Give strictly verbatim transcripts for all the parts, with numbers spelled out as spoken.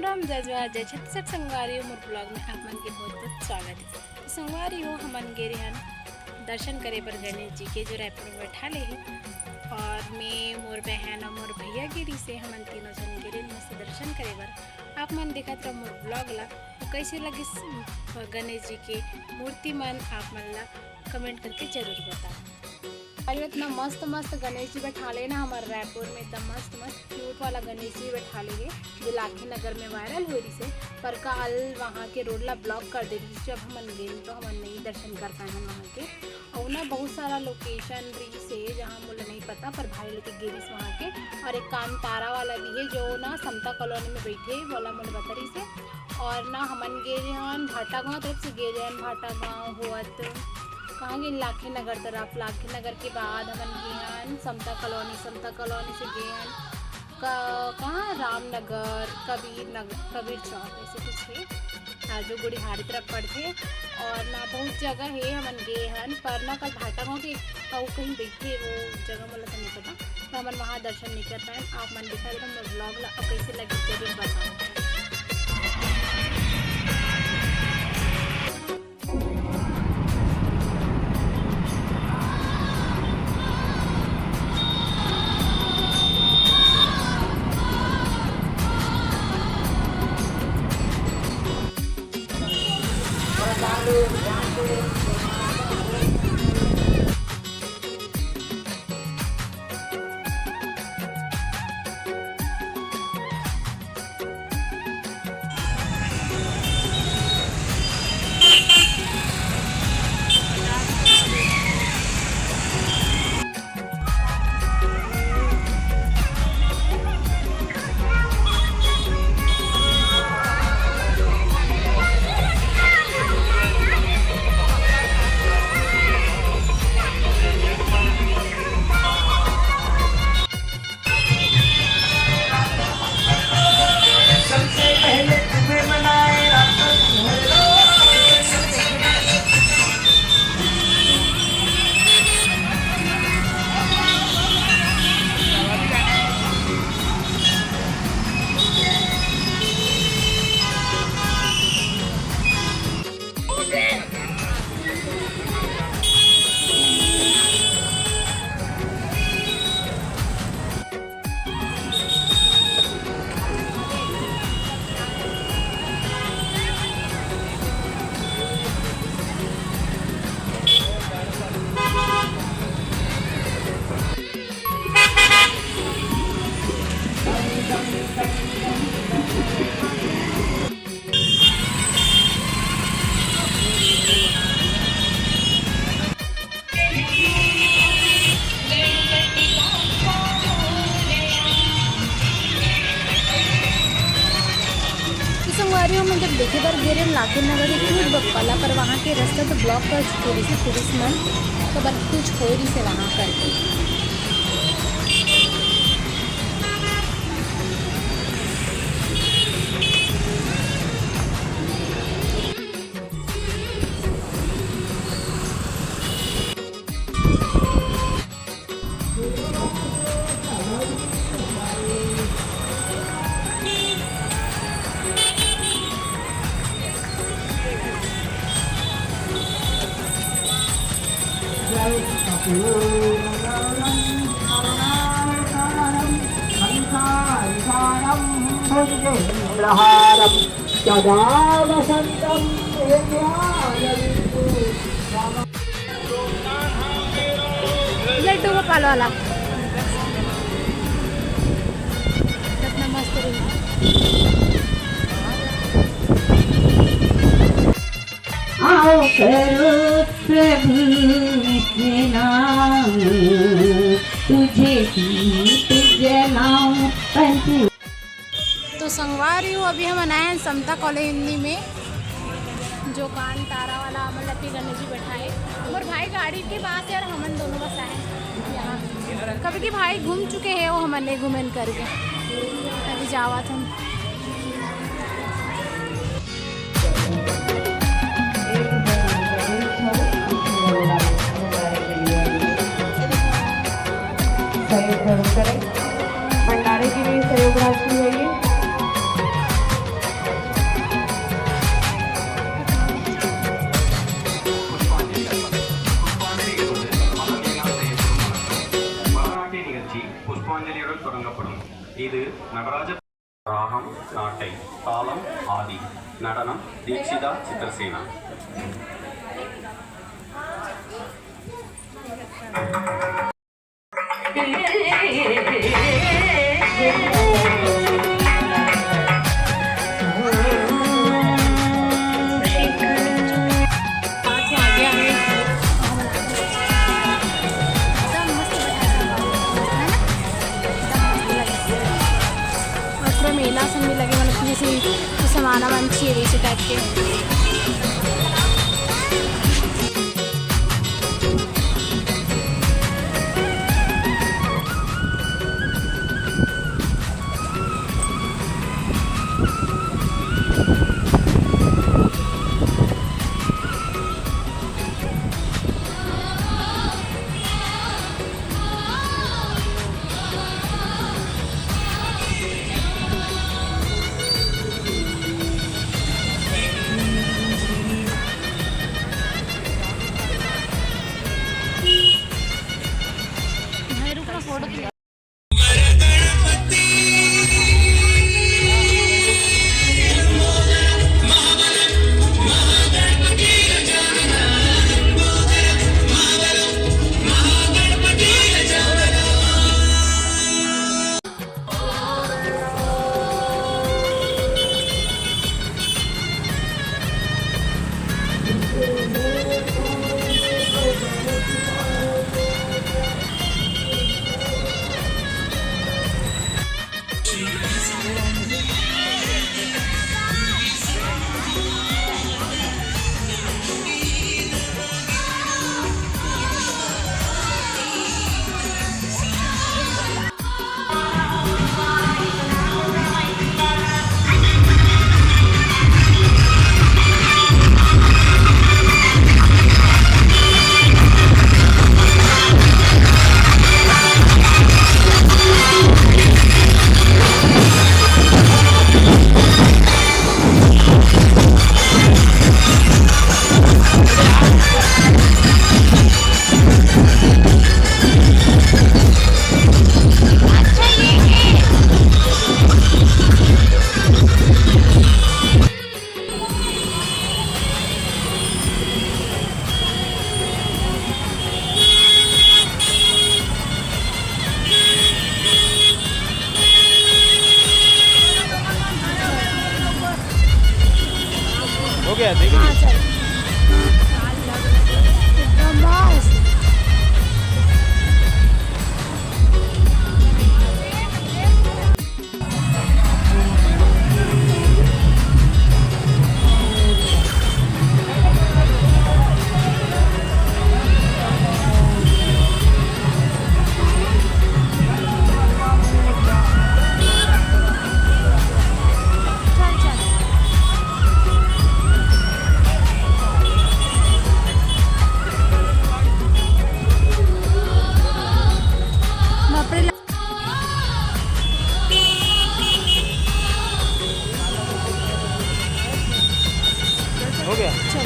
राम, जय जोहार, जय छत्तीसगढ़ संगवारी हो, मोर vlog में आप मन के बहुत बहुत स्वागत है। तो संगवारी हो, हमन गे रेहन दर्शन करे बर गणेश जी के, जो रायपुर में बैठा ले हे, और मैं, मोर बहन और मोर भैया गे रिहिसे, हमन तीनों झन गे रेहन मस्त दर्शन करे बर। आप मन देखत रहो मोर vlog ला। तो कैसे लगिस गणेश जी के मूर्ति मन, आप मन ला comment करके जरूर बताओ। अरे, इतना मस्त मस्त गणेश जी बैठा ले ना हमर रायपुर में, एकदम मस्त मस्त cute वाला गणेश जी बैठा ले हे, जो लाखी नगर में viral हो रहिसे। पर काल वहाँ के road ला block कर दे रहिस, जब हमन गेन तो हमन नहीं दर्शन कर पाए हन वहाँ के। और ना बहुत सारा location रहिसे जहाँ मोला नहीं पता, पर भाई लेके गे रहिस वहाँ के। और एक कान तारा वाला भी है जो ना समता कॉलोनी में बैठे, बोला मोला बता रहिसे। और ना हमन गे रेहन भाटागांव तरफ से गे रेहन, भाटागांव होत कहाँ गे, लाखी नगर तरफ। लाखी नगर के बाद हमन गे हन समता कॉलोनी, समता कॉलोनी से गे हन क-, कहाँ, रामनगर, कबीर नगर, कबीर चौक ऐसे कुछ है, आ, जो गुड़िहारी तरफ पड़थे। और ना बहुत जगह है हमन गे हन, पर ना काल भाटागांव के अउ कहीं बैठे वो जगह मोला तो नहीं पता, तो हमन वहाँ दर्शन नहीं कर पाए। आप मन देखा मोर vlog ला, और कैसे लगी जरूर बताओ। तो संगवारी हो, मैं जब देखे बर गे रेहेन लाखन नगर के cute बप्पा ला, पर वहाँ के रस्ता तो block कर चुके रहिसे पुलिस मन, तो बस कुछ हो रहिसे वहाँ करके। लड्डू गोपाल वाला। कितना मस्त रूम। आओ करो प्रभु के नाम, तुझे दीप जलाऊं पंच। तो संगवारी हो, अभी हमन आए हैं समता कॉलोनी में, जो कान तारा वाला मतलब कि गणेश जी बैठा है। और भाई गाड़ी के पास है और हमन दोनों बस आए हैं यहाँ। कभी कि भाई घूम चुके हैं, वो हमन नहीं घूमन करके अभी जावत हन। सहयोग जरूर करें। भंडारे के लिए सहयोग राशि है ये। நடராஜ. ராகம் நாட்டை, தாளம் ஆதி, நடனம் தீக்ஷிதா சித்திரசேனா. और पूरा मेला सब में लगे, मतलब जैसे कुछ सामान वामान चाहिए वैसे टाइप के। हो गया, देखिए। हाँ, चल। एकदम मस्त। हो गया। चल।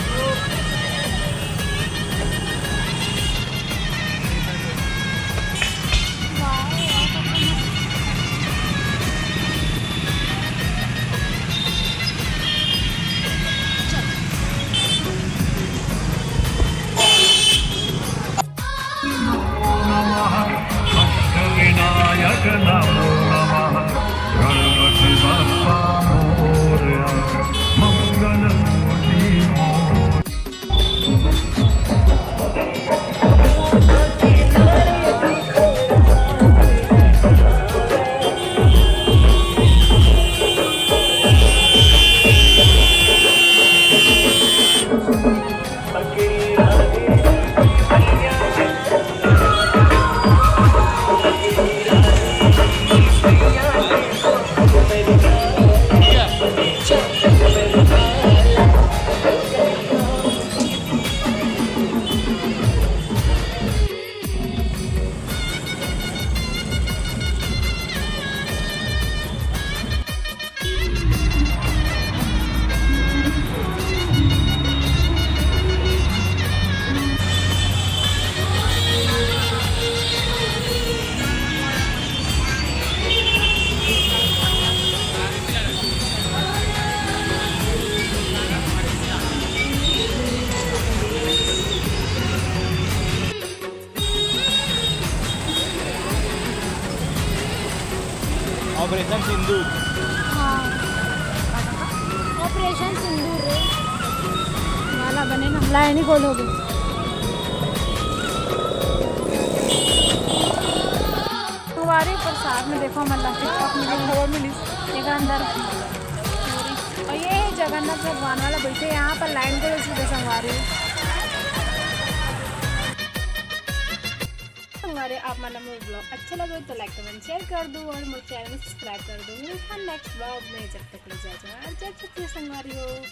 विनायक नमो नमः, गणपति बप्पा मोरया, मंगल मूर्ति मोरया। सिंदूर रे। माला बने ना, लाइन ही गोल हो गई। हमारे प्रसाद में देखो, मतलब, खबर मिली। एक अंदर पूरी। और ये जगन्नाथ भगवान वाला बैठे, यहाँ पर लाइन को सीधे संगवारी। संगवारी, आप मन ला मोर ब्लॉग अच्छा लगे तो लाइक, कमेंट, शेयर कर दो और मोर चैनल सब्सक्राइब कर दो। मिलथन नेक्स्ट ब्लॉग में, जब तक ले जय जोहार, जय छत्तीसगढ़ संगवारी हो।